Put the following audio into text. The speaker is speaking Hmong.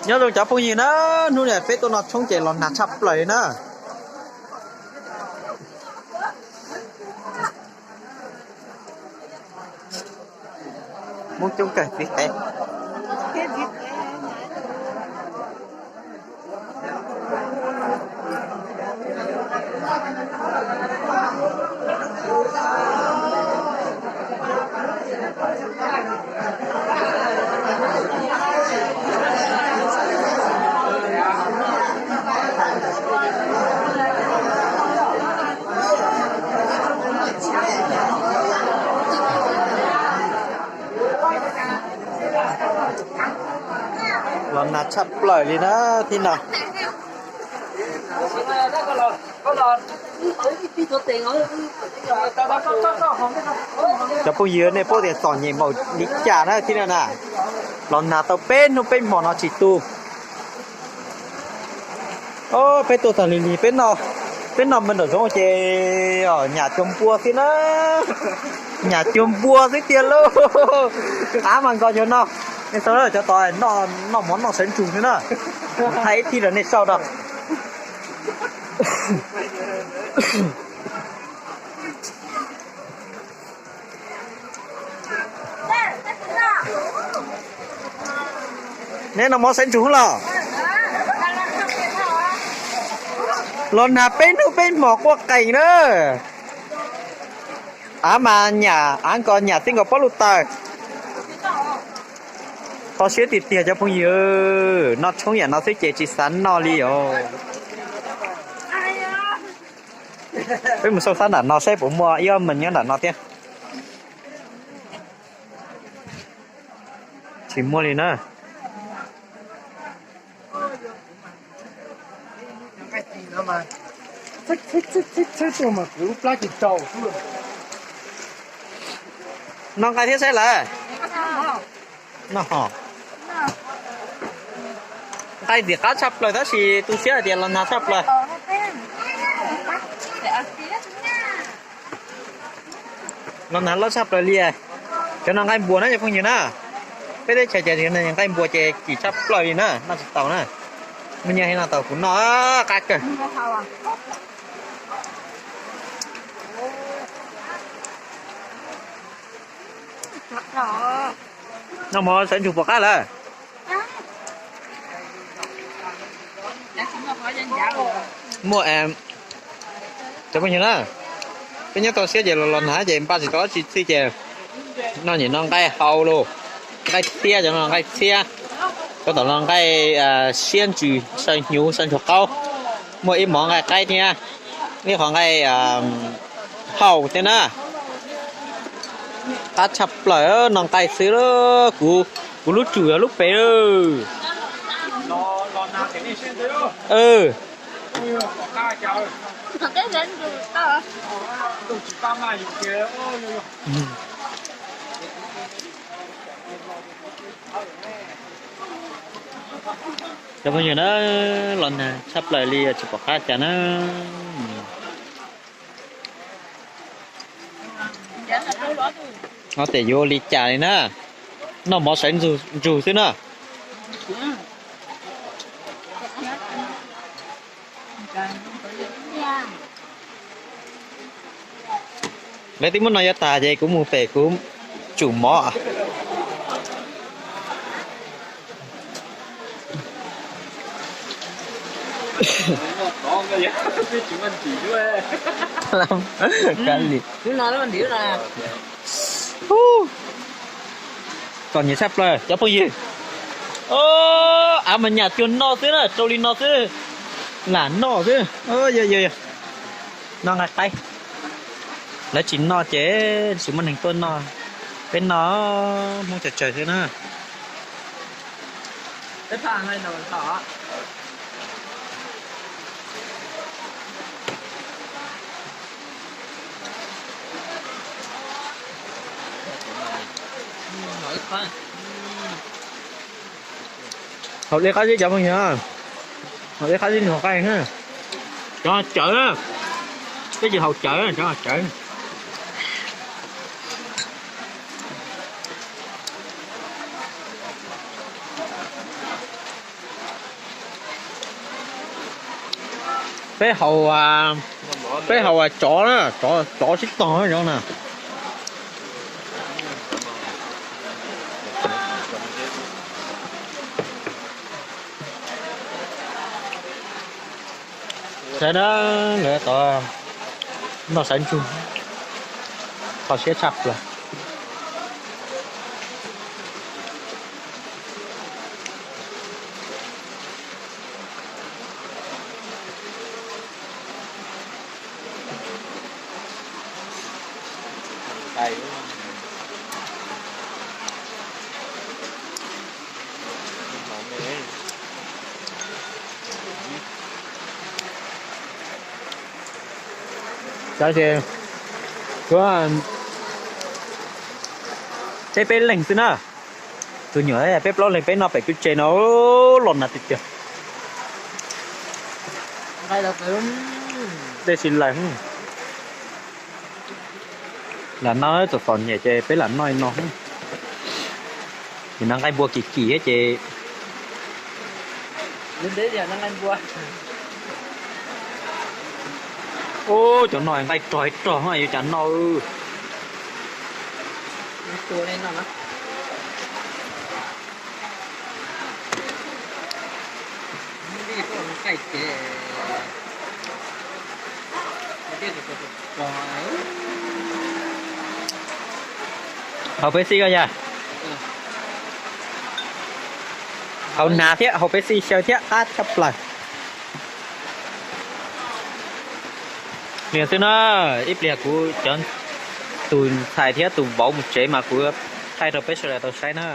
Nyob zoo cov phooj ywg na, hnub no peb tuaj noj tshoob ces los nag tshaj plaws li na. Hmoob coob kawg txiv qev. Los nag tshaj plaws li na, thib no. Cov phooj ywg, nej paub tias txom nyem npaum li cas na, thib no na. Los nag tau peb hnub peb hmo no tsis tu. Peb tuaj tag li li, peb noj, peb noj me nram zoov ces nyam cuag npua xwb na. Nyam cuag npua xwb tiag lauj. Av mas nkaus cov no. Nej saib cov tod, noj mov noj sawv ntsug xwb na. Thaij ib thib rau nej saib rau. Nej noj mov sawv ntsug los? Los nag peb hnub peb hmo quaj qees na. Av mas nyam, av nkaus nyam tib nkaus pob luj taws. Kho siab tiag tiag cov phooj ywg, noj tshoob yam no xwb ces tsis xav noj li os. Peb mus xauj xab nram no saib puas muaj ib ob mees nyob nram no thiab. Tsis muaj li na. Noj nqaij thiab saib lawm. Noj ho. Nqaij ntxim qab tshaj plaws tab sis tu siab hais tias los nag tshaj plaws. Los nag loj tshaj plaws li. Cov no nqaij npua na cov phooj ywg na. Peb teb chaws ces nqaij npua ces kim tshaj plaws li na, noj tsis tau na. Me nyuam no tau kuv noj qab kawg. Noj mov sawv ntsug puas qab lawm? Muaj, cov phooj ywg na, peb nyob toj siab ces los los nag ces npaj tsis tau dab tsi xwb ces noj nyem no nqaij hau lauj, nqaij txhiab, cov no nqaij txhiab, cov tom no nqaij siab ntsws saw hnyuv saw ntsuag qaub, muaj ib mov nqaij qaib thiab, ib qho nqaij hau thiab na. Qab tshaj plaws, noj nqaij xwb, kuv lub tsum yog lub pem. Cov phooj ywg na, los nag tshaj plaws li tsis pom qab cas na. Tes yuav ua li cas li na, noj mov sawv ntsug xwb na. Lawv twb muab no yuav tag ces kuv mus pem kuv tsum mov. Txom nyem tshaj plaws cov phooj ywg. Av mas nyam cuag no xwb na, rau li no xwb, lam noj xwb. Noj nqaij qaib, lawv tsis noj ces tsis muaj neeg tuaj noj, peb noj Hmoob tsawg tsawg xwb na. Haus dej qab zib cov phooj ywg, haus dej qab zib nws haus nqaij, cov cawv, peb tsis haus cawv, cov cawv. Peb haus, peb haus tsov na, tsov sib tog zoo na. Saib na, lawv tod noj saib ntsug, kho siab tshaj plaws. Tab sis peb peb leeg xwb na, tus nyuam peb plaub leeg peb noj pem kwj tse no los nag tiag tiag. Tej si lawm, lam noj txom txom nyem ces peb lam noj li no. Nim no nqaij npua kim kim thiab ces, ub, cov no nqaij rog rog yuav cas noj. Haus Pepsi koj yog? Haus hnav thiab haus Pepsi xyaw thiab qab tshaj plaws. Niam xwb na, ib pliag kuv cov, tus ntxhais thiab tus vauv mus tsev mas kuv thaij rau peb sawv daws tau saib na.